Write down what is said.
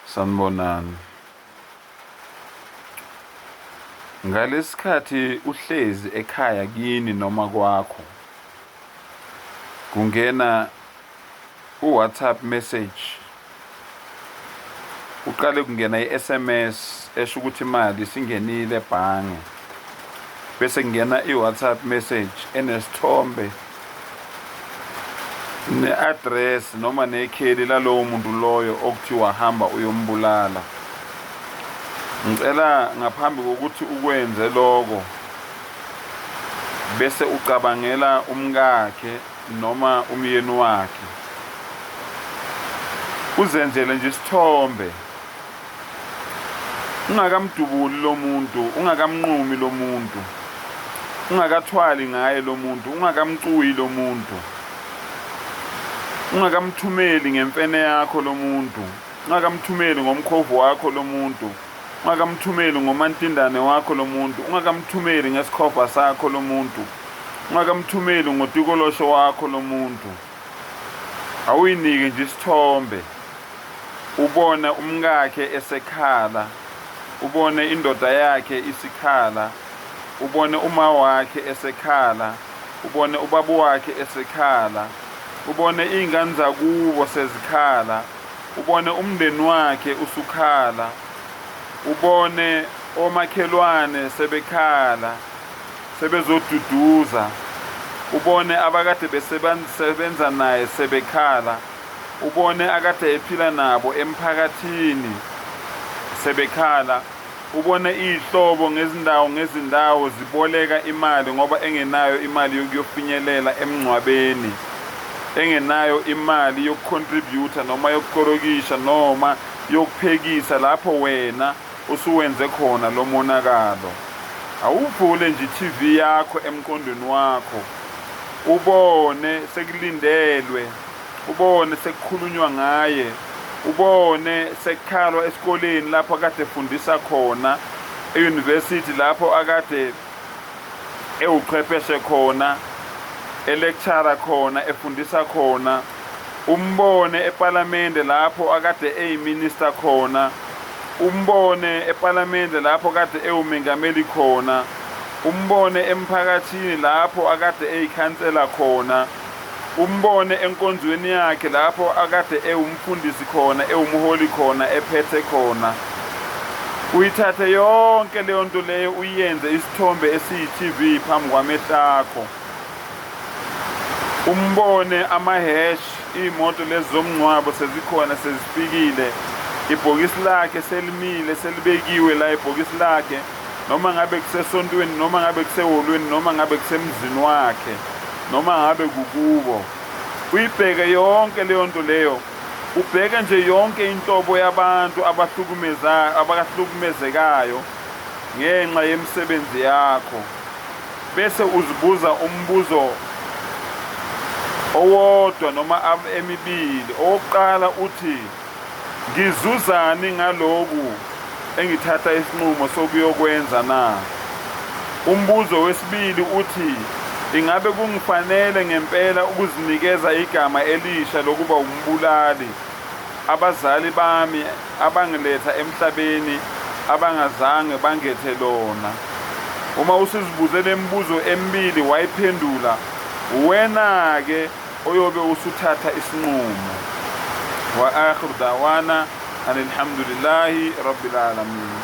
Sanibonani. Ngalesikhathi uhlezi ekhaya kini noma kwakho kungena uWhatsApp message uqale kungena i-SMS esho ukuthi imali isingenile ebhange bese kungena i-WhatsApp message enesithombe ne-address noma nekheli lalowo muntu loyo okuthiwa hamba uyombulala. Ngicela ngaphambi kokuthi ukwenze lokho bese ucabangela umkakhe noma umyeni wakhe uzenzele nje isithombe Ungakamdubuli lo muntu, ungakamnqumi lo muntu, ungakathwali ngaye lo muntu, ungakamcuyi lo muntu, ungakamthumeli ngemfene yakho lo muntu, ungakamthumeli ngomkhovu wakho lo muntu, ungakamthumeli ngomantindane wakho lo muntu, ungakamthumeli ngesikhova sakho lo muntu, ungakamthumeli ngotikolosho wakho lo muntu. Awuyinike nje isithombe. Ubone umkakhe esekhala, ubone indoda yakhe isikhala, ubone uma wakhe esekhala, ubone ubaba wakhe esekhala, ubone iy'ngane zakubo sezikhala, ubone umndeni wakhe usukhala, ubone omakhelwane sebekhala, sebezoduduza, ubone abakade besebenza naye sebekhala. Ubone akade ephila nabo emphakathini sebekhala, ubone iy'hlobo ngezindawo ngezindawo ziboleka imali ngoba engenayo imali yokuyofinyelela emngcwabeni, engenayo imali yokucontributor noma yokukorokisha noma yokuphekisa lapho wena usuwenze khona lo monakalo. Awuvule nje i-TV yakho emqondweni wakho ubone sekulindelwe ubone sekukhulunywa ngaye ubone sekukhalwa esikoleni lapho akade efundisa khona e-university lapho akade ewuchwepheshe khona electurer khona efundisa khona umbone ePalamende lapho akade eyiminister khona umbone ePalamende lapho kade ewumengameli khona umbone emphakathini lapho akade eyikhansela khona Umbone enkonzweni yakhe lapho akade ewumfundisi khona, ewumholi khona, ephethe khona. Uyithathe yonke leyo nto leyo uyenze isithombe esiyi-TV phambi kwamehlo akho. Umbone ama-hash, iy'moto lezi zomngcwabo sezikhona sezifikile, ibhokisi lakhe selimile selibekiwe la ibhokisi lakhe noma ngabe kusesontweni noma ngabe kusehholweni noma ngabe kusemzini wakhe noma ngabe kukubo uyibheke yonke leyo nto leyo ubheke nje yonke inhlobo yabantu abahlukumezayo abahlukumezekayo ngenxa yemisebenzi yakho bese uzibuza umbuzo owodwa noma emibili owokuqala uthi Ngizuzani ngaloku engithatha isinqumo sokuyokwenza na? Umbuzo wesibili uthi, ingabe kungifanele ngempela ukuzinikeza igama elisha lokuba wumbulali, abazali bami abangiletha emhlabeni abangazange bangethe lona? Uma usuzibuze le mibuzo emibili wayiphendula, uwena-ke oyobe usuthatha isinqumo. Wa akhiru dawana anilhamdulillahi rabbil alamin.